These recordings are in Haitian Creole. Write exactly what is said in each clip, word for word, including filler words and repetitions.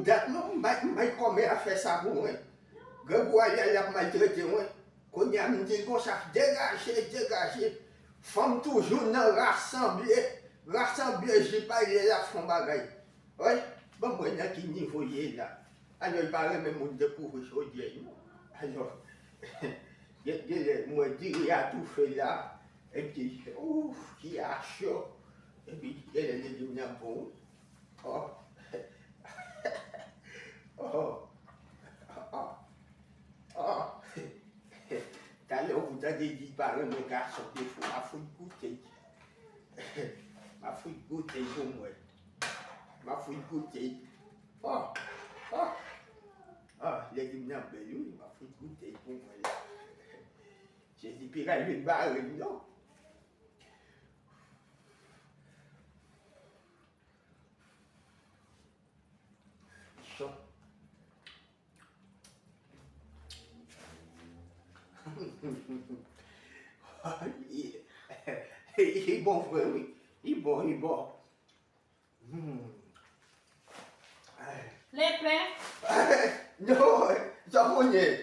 Dat non, m bay, m bay kòmè a fè sa pou mwen. Grangou a y al, y ap maltrete mwen. Kounye a, m di l konsa, degaje, degaje. Fanm toujou nan rasanble, rasanble jip a y lè l ap fè yon bagay. Wi, ban m wè nan ki nivo l ye la. Alò, li pa renmen moun dekouvri chodyè, non. Alò, gen, gen lè, m wè diri a toufe la. Epi, ouf, ki a cho. Epi, gen lè, li di m nan bon. Oh. Oh. Oh. Oh. Talè ou tande di pa renmen gason defo, m a fout goute. M a fout goute pou mwen. M a fout goute. Oh. Oh. Oh, lè di m nan bèl wi, m a fout goute pou mwen. Jezi pi ray vin bare m non. Cho. Li bon vre wi. Li bon, li bon. Hmm. Ay. Lepè. Non, sa konnen.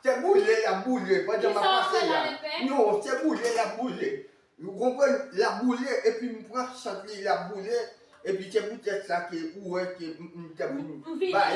Se boule l ap boule pandan m ap pase la. Non, se boule l ap boule. Ou konprann? L ap boule, epi m pran sant li, l ap boule. Epi se poutèt sa ke ou wè ke m, m te vin bay.